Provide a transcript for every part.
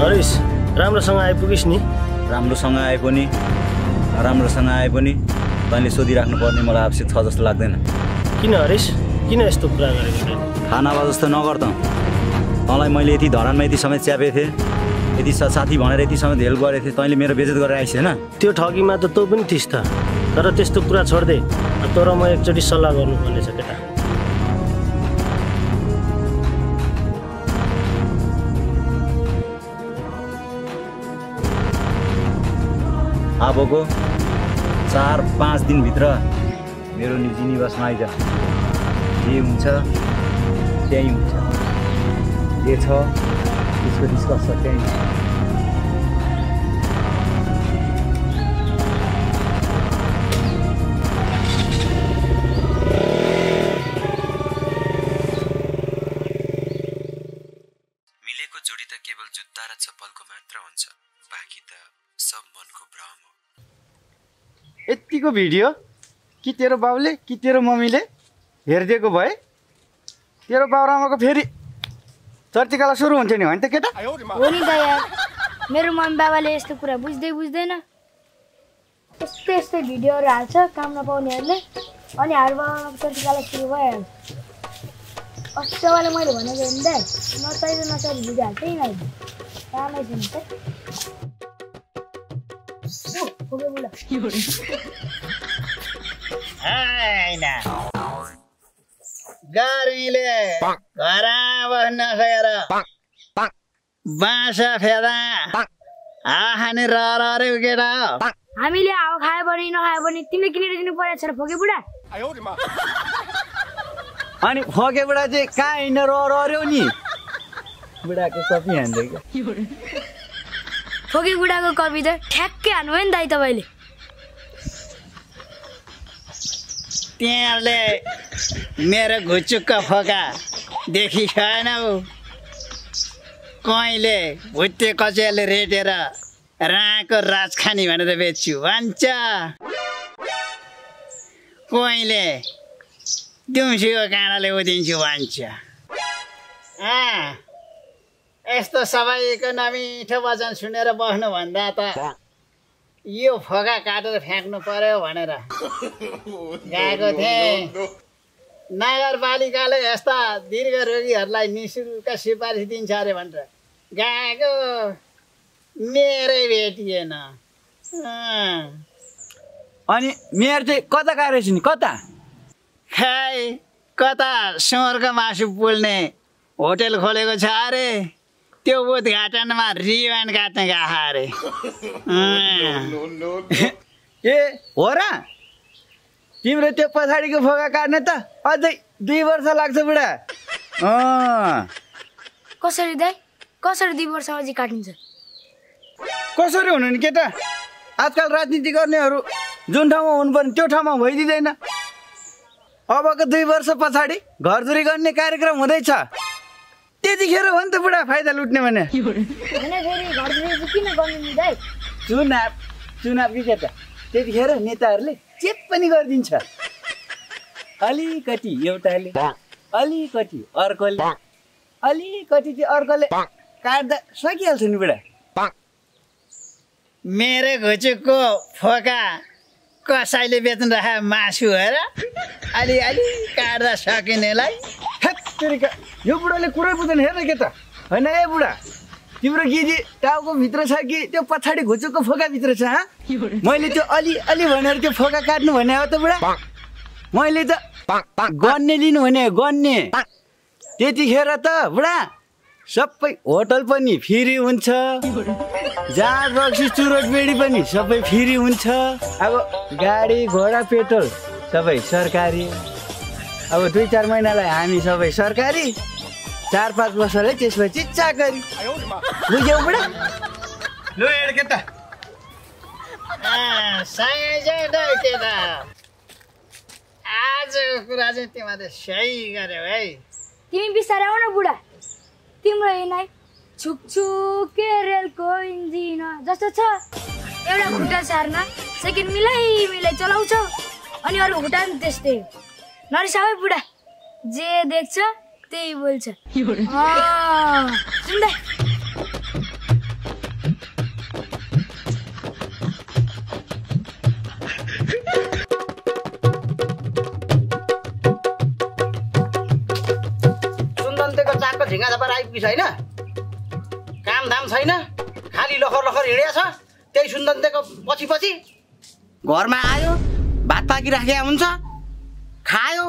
हरिश राम्रोसँग आइपुगिस् नि। राम्रोसँग आए पनि राम्रोसँग आए पनि तैँले सोधिराख्नु पर्ने मलाई आवश्यक छ जस्तो लाग्दैन। किन हरिश, किन यस्तो कुरा गरेको? थाहा नभए जस्तो नगर त। तँलाई मैले यति धरानमा यति समय च्यापेको थिएँ, यति साथी भनेर यति समय हेल्प गरेको थिएँ, तैँले मेरो बेइज्जत गरेर आइस् होइन? त्यो ठगीमा त तँ पनि थिइस् त, तर त्यस्तो कुरा छोड्दे तँ र म एकचोटि सल्लाह गर्नुपर्नेछ केटा। अबको 4-5 दिनभित्र मेरो निजी निवासमा आइज। जे हुन्छ त्यही हुन्छ, जे छ त्यसको डिस्कस छ त्यही। मिलेको जोडी त केवल जुत्ता र चप्पलको मात्र हुन्छ, बाँकी त सब मनको भ्रम हो। यतिको भिडियो कि तेरो बाउले कि तेरो मम्मीले हेरिदिएको भए तेरो बाउरामाको फेरि चर्चिकाला सुरु हुन्छ नि होइन त केटा? हो नि त यार, मेरो मम्मी बाबाले यस्तो कुरा बुझ्दैन। यस्तै भिडियोहरू हाल्छ काम नपाउनेहरूले, अनि हार बाबाको चर्चिकाला सुरु भइहाल्छ। अस्तिवाले मैले भनेको नि त, नचाहिँदो भिडियो हाल्छै नै कामै छैन त। गर्मीले घरा बस्न सकेर बाँसा फेदा हाने रे केटा। हामीले हावा खायो भने नखायो भने तिमीले किनेर दिनु परेको छ र फोके बुढा। अनि फोके बुढा चाहिँ कहाँ हिँड्न रह्यो नि? बुढाको कपी हान्दै फोके बुढाको कपी त ठ्याक्कै हान्नु भयो नि दाइ तपाईँले। त्यहाँले मेरो घुचुक्का फोका देखि छैन। कहिले भुत्ते कचियाले रेटेर राको राजखानी भनेर बेच्छु भन्छ, कहिले दिउँसीको काँडाले उदिन्छु भन्छ। यस्तो सबैको नमिठो वचन सुनेर बस्नुभन्दा त यो फोका काटेर फ्याँक्नु पर्यो भनेर गएको थिएँ। नगरपालिकाले यस्ता दीर्घ रोगीहरूलाई निःशुल्क सिफारिस दिन्छ अरे भनेर गएको, मेरै भेटिएन। अनि मेयर चाहिँ कता गएको रहेछ नि? कता खै कता सुँगुरको मासु पोल्ने होटेल खोलेको छ अरे, त्यो उद्घाटनमा रिबन काट्न गएको अरे। ए हो र? तिम्रो त्यो पछाडिको फोका काट्ने त अझै 2 वर्ष लाग्छ बुढा। कसरी दाइ, कसरी 2 वर्ष अझै काटिन्छ? कसरी हुनु नि केटा? आजकल राजनीति गर्नेहरू जुन ठाउँमा हुनुपर्ने त्यो ठाउँमा भइदिँदैन। अबको 2 वर्ष पछाडि घरजोरी गर्ने कार्यक्रम हुँदैछ, त्यतिखेर हो नि त बुढा फाइदा लुट्ने भने। चुनाव कि केटा, त्यतिखेर नेताहरूले जे पनि गरिदिन्छ। अलिकति एउटाले, अलिकति अर्कोले, अलिकति चाहिँ अर्कोले काट्दा सकिहाल्छ नि बुढा। मेरो घुचुकको फोका कसैले बेच्न राखे मासु हेर अलि काट्दा सकिनेलाई हेत्तेरिका यो बुढाले कुरै बुझ्दैन हेर के त होइन ए बुढा तिम्रो गिजी टाउको भित्र छ कि त्यो पछाडि घुचुको फोका भित्र छ मैले त्यो अलि भनेर त्यो फोका काट्नु भने हो त बुढा मैले त गन्ने लिनु भने गन्ने त्यतिखेर त बुढा सबै होटल पनि फ्री हुन्छ जहाँ रक्सी चुरोट बेडी पनि सबै फ्री हुन्छ अब गाडी घोडा पेट्रोल सबै सरकारी अब 2-4 महिनालाई हामी सबै सरकारी 4-5 वर्षलाई त्यसपछि चाकरी बुझ्यौ बुढा लु हेर केटा आजको कुरा चाहिँ तिमीले सही गर्यौ है तिमी बिस्तारै आऊ न बुढा तिम्रो यिनै छुकछुके रेलको इन्जिन जस्तो छ एउटा खुट्टा सार्न सेकेन्ड मिलाई चलाउँछ अनि अरू खुट्टा पनि त्यस्तै नरिसाउ है बुढा जे देख्छ त्यही बोल्छ सुन्दै चाकको झिङ्गा झपार आइपुगिस होइन कामधाम छैन खाली लखर हिँडेको छ त्यही सुन्दन्तेको पछि घरमा आयो भात पाकिराखेको हुन्छ खायो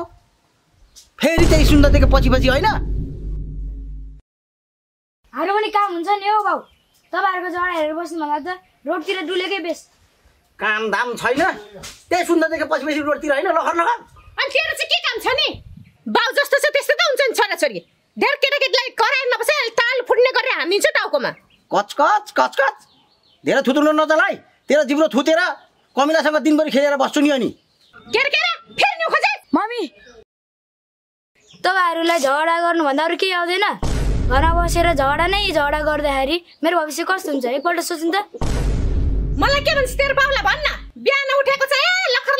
फेरि त्यही सुन्दन्तेको पछि होइन हाम्रो पनि काम हुन्छ नि हौ बाउ तपाईँहरूको जरा हेरेर बस्नुभन्दा त रोडतिर डुलेकै बेस कामधाम छैन त्यही सुन्दन्तेको पछि रोडतिर होइन लखर अनि तेरो चाहिँ के काम छ नि बाउ जस्तो छ त्यस्तै त हुन्छ नि छोराछोरी धेर केटाकेटीलाई कराएर नबसे ताल फुट्ने गरेर हानिदिन्छ टाउकोमा कच धेरै थुत्रुनु नचलाइ तेरो जिब्रो थुतेर कमिलासँग दिनभरि खेलेर बस्छु नि अनि फेरि न्यु खोजे मम्मी तपाईँहरूलाई झगडा गर्नुभन्दा अरू केही आउँदैन घरमा बसेर झगडा गर्दाखेरि मेरो भविष्य कस्तो हुन्छ एकपल्ट सोच्नु त मलाई के भन्छ तेरो बाउलाई भन्न बिहान उठेको छ ए लखर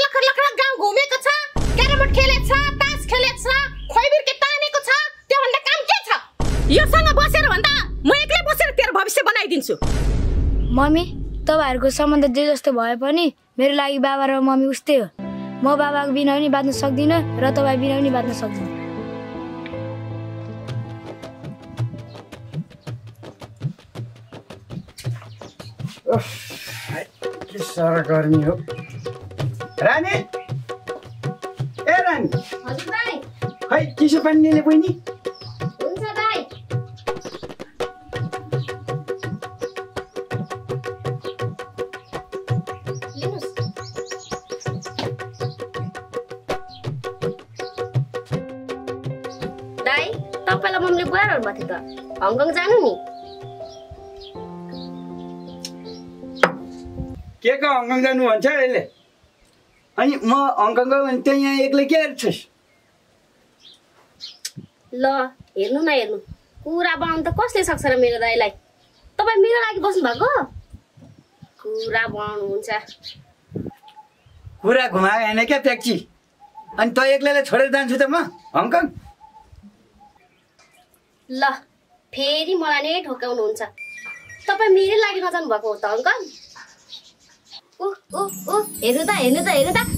गाउँ घुमेको छ क्यारमबोर्ड खेलेको छ तास खेलेको छ खोइबिर के तानेको छ त्यो भन्दा काम के छ योसँग बसेर भन्दा म एक्लै बसेर तेरो भविष्य बनाइदिन्छु मम्मी तपाईँहरूको सम्बन्ध जे जस्तो भए पनि मेरो लागि बाबा र मम्मी उस्तै हो म बाबाको बिना पनि बाँच्न सक्दिनँ र तपाईँ बिना पनि बाँच्न सक्दिनँ के साह्रो गर्मी हो रानी ए रानी हजुर दाइ खै चिसो पानी लिने बहिनी हुन्छ दाइ दाइ तपाईलाई मम्मीले बोलाउनु भएको थियो त हङकङ जानु नि के को हङकङ जानु भन्छ यसले अनि म हङकङ गयो भने त्यहाँ यहाँ एक्लै के हेर्छस् ल हेर्नु न हेर्नु कुरा बनाउनु त कसले सक्छ र मेरो दाइलाई तपाईँ मेरो लागि बस्नु भएको कुरा बनाउनु हुन्छ कुरा घुमायो होइन क्या प्याक्ची अनि त एक्लैलाई छोडेर जान्छु त म हङकङ ल फेरि मलाई नै ठोकाउनुहुन्छ तपाईँ मेरै लागि नजानु भएको हो त हङकङ हेर्नु त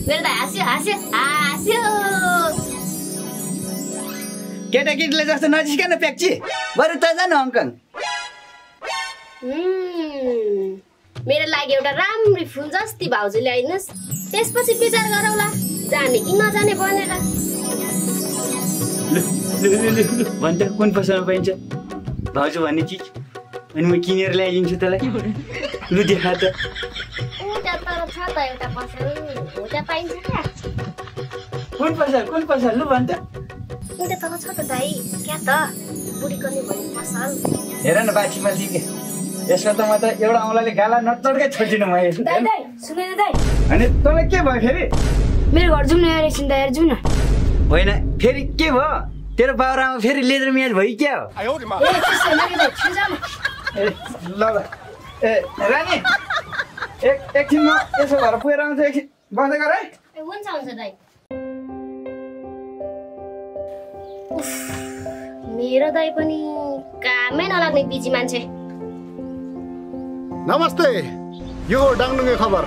मेरो त हाँस्यो केटाकेटीले जस्तो नजिस्किन प्याक्ची बरु त जानु हङकङ मेरो लागि एउटा राम्री फुल जस्ती भाउजू ल्याइदिनुहोस् त्यसपछि विचार गरौँला जाने कि नजाने भनेर भन्छ कुन पसलमा पाइन्छ भाउजू भन्ने चिज अनि म किनेर ल्याइदिन्छु तँलाई लु देखा त उता तर छ त एउटा पसल उता पाइन्छ क्या कुन पसल लु भन्छ उता तर छ त दाइ क्या त बुढीको नि भन्ने पसल हेर न बाछी माथि के यसको त म त एउटा औँलाले गाला नचड्कै छोड्दिनँ म यसो दाइ सुनेन दाइ अनि तँलाई के भयो फेरि मेरो घर जाउँ न यार एकछिन दाइ जाउँ न होइन फेरि के भयो तेरो बाउरामा फेरि लेदर म्याच भयो क्या हो ए ल ए रानी एकछिन म यसो भएर पुगेर आउँछु एकछिन बस्दै गर है हुन्छ दाइ मेरो दाइ पनि कामै नलाग्ने बिजी मान्छे नमस्ते यो हो डाङडुङ्गे खबर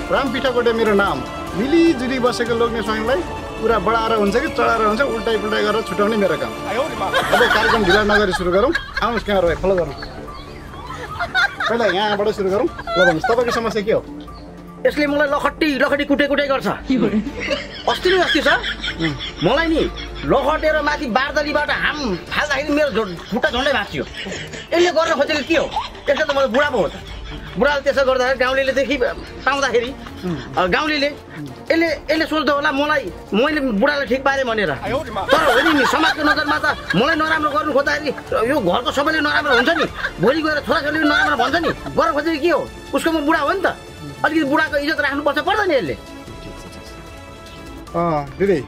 राम पिठाकोटे मेरो नाम। मिलिजुली बसेको लोग्ने स्वामीलाई पुरा बढाएर हुन्छ कि चढाएर हुन्छ, उल्टाइ पुल्टाइ गरेर छुटाउने मेरो काम। अब कार्यक्रम ढिला नगरी सुरु गरौँ। आउनुहोस् कहाँ रह्यो, फलो गरौँ। पहिला यहाँबाट सुरु गरौँ। ल भन्नुहोस् तपाईँको समस्या के हो? यसले मलाई लखटी कुटे गर्छ। अस्ति सर मलाई नि लखटेर माथि बारदलीबाट हाम फाल्दाखेरि मेरो खुट्टा झन्डै भाँच्यो। यसले गर्न खोजेको के हो? यसले त मलाई बुढा पो हो त। बुढाले त्यसो गर्दाखेरि गाउँले देखि पाउँदाखेरि गाउँले यसले सोच्दो होला मैले बुढालाई ठिक पारेँ भनेर। तर होइन नि, समाजको नजरमा त मलाई नराम्रो गर्नु खोज्दाखेरि यो घरको सबैले नराम्रो हुन्छ नि, भोलि गएर छोराछोरीले नराम्रो भन्छ नि। गर्न खोजेको के हो? उसको म बुढा हो नि त, अलिकति बुढाको इज्जत राख्नुपर्छ पर्दैन यसले। दिदी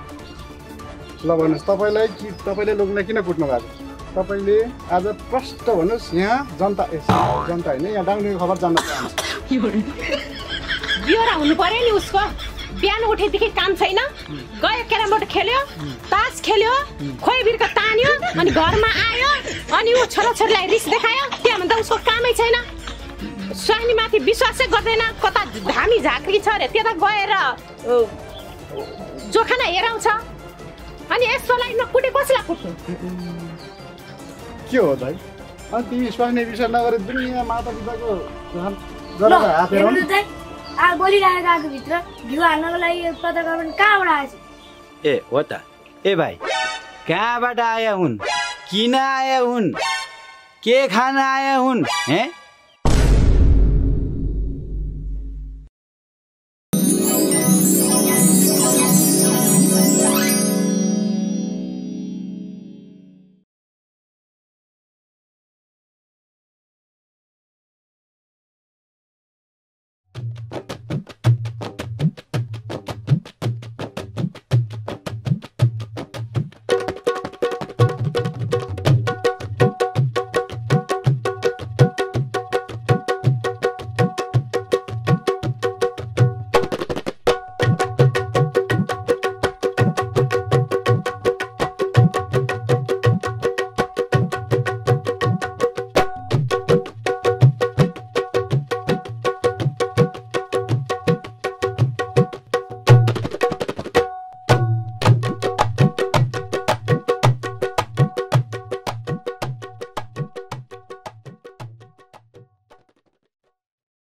ल भन्नुहोस्, तपाईँले लोग्ने किन कुट्नु भएको? तपाईँले आज प्रष्ट भन्नुहोस्। यहाँ जनता होइन, यहाँ डाङ्गुको खबर जान्न चाहन्छ। बिहोरा हुनु पर्यो नि उसको। बिहान उठेदेखि काम छैन, गयो क्यारम बोर्ड खेल्यो, तास खेल्यो, खोइ बिर्का तान्यो, अनि घरमा आयो, अनि ऊ छोराछोरीलाई रिस देखायो। त्यहाँभन्दा उसको कामै छैन। स्वानीमाथि विश्वासै गर्दैन। कता धामी झाँक्री छ अरे, त्यता गएर जोखाना हेराउँछ। अनि यस्तोलाई नकुटे कसलाई कुट्नु? के हो दाइ? अनि तिमी स्वास्नी विचार नगरे दुनियाँ माता पिताको बोलिरहेको आगो भित्र घिउ हाल्नको लागि पत्रकार पनि कहाँबाट आएछ? ए हो त। ए भाइ कहाँबाट आया हुन्, किन आया हुन्, के खान आया हुन्?